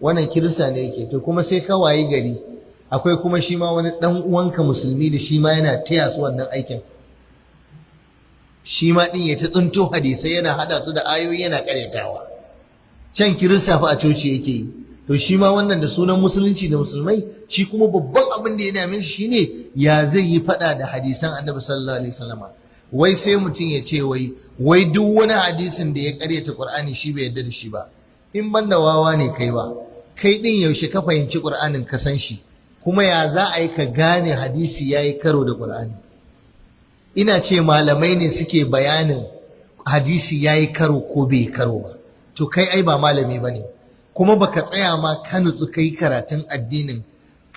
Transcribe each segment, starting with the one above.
Wannan Kirista ne yake. To kuma sai ka wayi gari akwai kuma shi ma wani dan uwanka Musulmi da shi ma yana taya su wannan aikin. Shi ma din ya ta tsinto hadisai, yana hada su da ayoyi, yana karyatawa. Can Kirista fa a coci yake yi. To shi ma wannan da sunan Musulunci da Musulmai, shi kuma babban abin da ya dame shi shine ya zai yi fada da hadisan Annabi sallallahu alaihi wasallama. Wai sai mutum ya ce wai duk wani hadisin da ya karyata Qur'ani shi bai yarda da shi ba. In banda wawa ne kai ba. Kai din yaushe ka fahimci Qur'anin, ka san shi? Kuma ya za a yi ka gane hadisi yayi karo da Qur'ani? Ina ce malamai ne suke bayanin hadisi yayi karo ko bai karo ba. To kai ai ba malami bane, kuma baka tsaya ma ka nutsu kai karatun addinin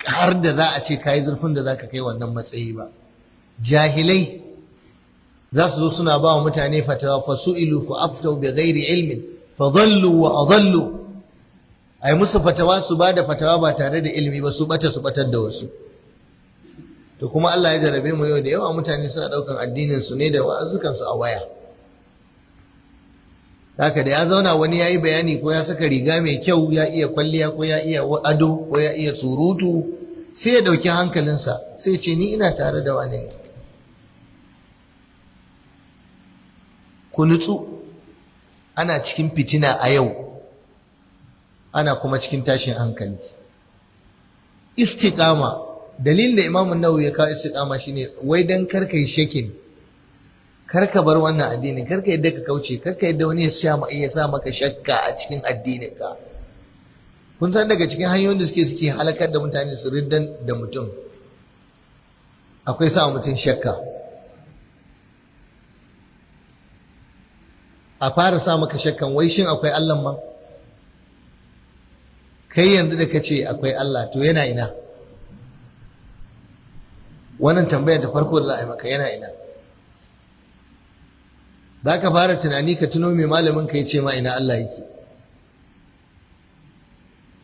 har da za a ce kayi zurfin da zaka kai wannan matsayi ba. Jahilai za su zo suna ba wa mutane fatawa. فسئلوا فأفتوا بغير علم فضلوا وأضلوا. Ai musu fatawa, su ba da fatawa ba tare da ilimi ba, su bata, su batar da wasu. To kuma Allah ya jarabe mu yau, da yawa mutane suna daukan addinin su ne da wa'azukan su a waya. Haka da ya zauna wani ya yi bayani, ko ya saka riga mai kyau, ya iya kwalliya, ko ya iya ado, ko ya iya surutu, sai ya ɗauki hankalinsa, sai ce ni ina tare da wani ne. Ku nutsu, ana cikin fitina a yau, ana kuma cikin tashin hankali. Istiqama, dalilin da Imamu Nawawi ya kawo istiqama shine wai dan kar kai shaking, kar ka bar wannan addinin, kar ka yadda ka kauce, kar ka yadda wani ya sa maka shakka a cikin addinin ka. Kun san daga cikin hanyoyin da suke halakar da mutane, su riddan da mutum, akwai sa mutum shakka. A fara sa maka shakkan wai shin akwai Allah ma? Kai yanzu da ka ce akwai Allah, to yana ina? Wannan tambayar da farko da za a yi maka, yana ina? Za ka fara tunani, ka tuno mai malamin ka ya ce ma ina Allah yake.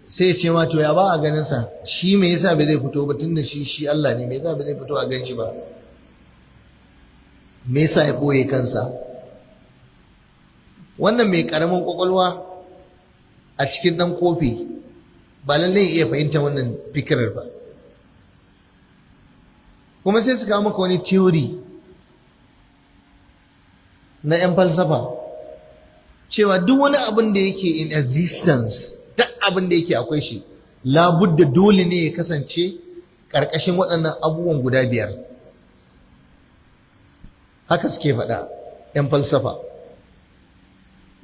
Sai ya ce ma to ya ba a ganin sa? Shi me yasa bai zai fito ba, tunda shi Allah ne? Me yasa bai zai fito a gan shi ba? Me yasa ya boye kansa? Wannan mai karamin kwakwalwa a cikin dan kofi ba lallai iya fahimta wannan fikirar ba. Kuma sai su kawo maka wani theory na 'yan falsafa cewa duk wani abin da yake in existence, duk abin da yake akwai shi, labudda dole ne ya kasance ƙarƙashin waɗannan abubuwan guda biyar. Haka suke faɗa 'yan falsafa.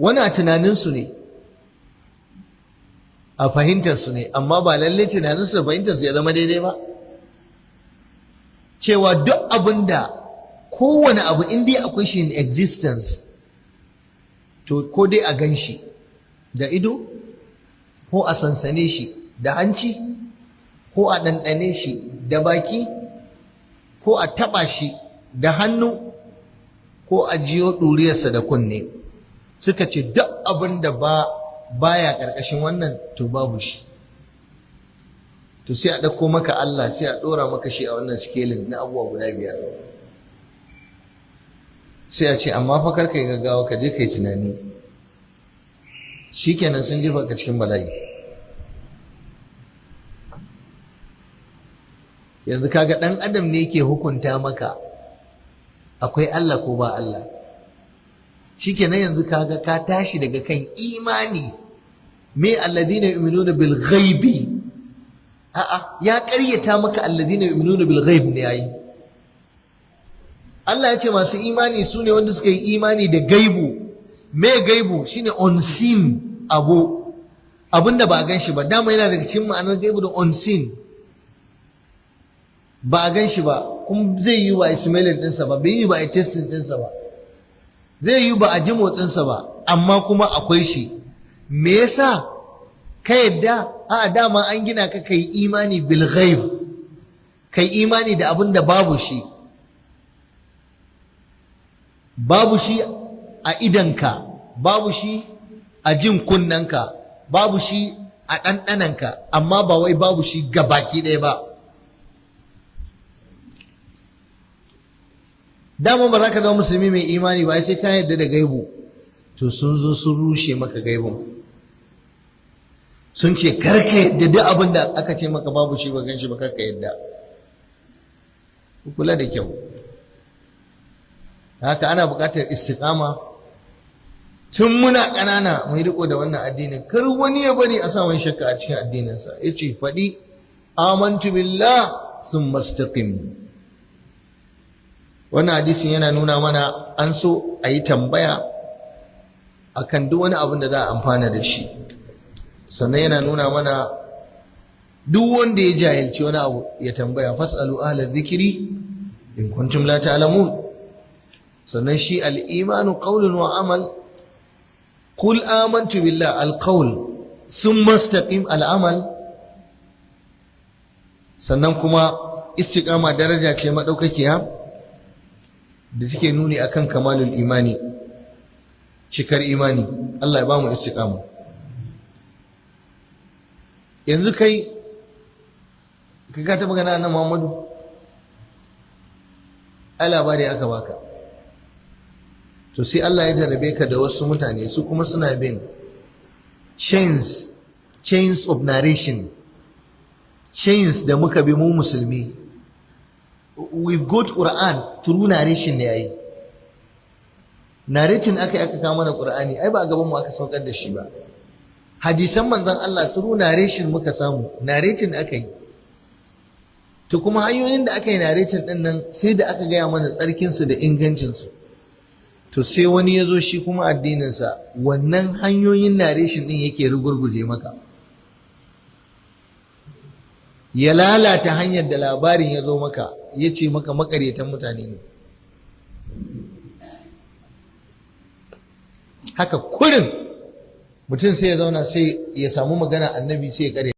Wani a tunaninsu ne, a fahimtarsu ne, amma ba lallai tunaninsu da fahimtarsu ya zama daidai ba, cewa duk abin da, kowane abu, in dai akwai shi in existence, to ko dai a gan shi da ido, ko a sansane shi da hanci, ko a ɗanɗane shi da baki, ko a taɓa shi da hannu, ko a jiyo ɗuriyarsa da kunne. Suka ce duk abin da ba baya ƙarƙashin wannan, to babu shi. To sai a ɗauko maka Allah, sai a ɗora maka shi a wannan scaling na abubuwa guda biyar. Sai a ce amma fa kar ka yi gaggawa, ka je ka yi tunani. Shikenan, sun jefa ka cikin bala'i. Yanzu kaga ɗan adam ne yake hukunta maka akwai Allah ko ba Allah. Shikenan, yanzu kaga ka tashi daga kan imani. Me الذين يؤمنون بالغيب? A'a, ya ƙaryata maka الذين يؤمنون بالغيب ne yayi. Allah ya ce masu imani su ne wanda suka yi imani da gaibu. Me gaibu? Shine unseen abu, abinda ba a gan shi ba. Dama yana daga cikin ma'anar gaibu da unseen, ba a gan shi ba, kuma zai yi ba a smelling ɗinsa ba, bai yi ba a tasting ɗinsa ba, zai yi ba a ji motsinsa ba, amma kuma akwai shi. Me yasa ka yadda? A dama an gina ka kai imani بالغيب, kai imani da abin da babu shi, babu shi a idanka, babu shi a jin kunnanka, babu shi a ɗanɗananka, amma ba wai babu shi gabaki ɗaya ba. Dama ba za ka zama Musulmi mai imani ba sai ka yarda da gaibu. To sun zo sun rushe maka gaibun. Sun ce karka yadda duk abin da aka ce maka babu shi, ba ganshi ba, karka yadda. Kula da kyau. Haka ana buƙatar istiqama tun muna ƙanana mu yi riko da wannan addinin. Kar wani ya bari a sa wani shakka a cikin addininsa. Ya ce faɗi "Amantu billah thumma istaqim". Wannan hadisin yana nuna mana an so a yi tambaya akan duk wani abin da za a amfana da shi. Sannan yana nuna mana duk wanda ya jahilci wani abu ya tambaya, "Fas'alu ahla dhikri in kuntum la ta'lamun". Sannan shi al-imanu qawlun wa amal. "Qul amantu billah", al-qawl, "thumma istaqim", al-amal. Sannan kuma istiqama daraja ce madaukakiya da take nuni akan kamalul imani, cikar imani. Allah ya ba mu istiqama. Yanzu kai ka taɓa gana annabi Muhammadu? Ai labari aka baka. To sai Allah ya jarabe ka da wasu mutane, su kuma suna bin chains of narration, chains da muka bi mu musulmi. We've got Quran through narration ne. Ai narrating aka yi aka kawo mana Qur'ani. Ai ba a gaban mu aka saukar da shi ba. Hadisan manzon Allah through narration muka samu, narrating aka yi. To kuma hanyoyin da aka yi narrating din nan, sai da aka gaya mana tsarkin su da ingancin su. To sai wani ya zo shi kuma addininsa, wannan hanyoyin narration din yake rugurguje maka, ya lalata hanyar da labarin ya zo maka, ya ce maka makaryatan mutane ne. Haka kurin mutum sai ya zauna, sai ya samu magana annabi, sai ya kare.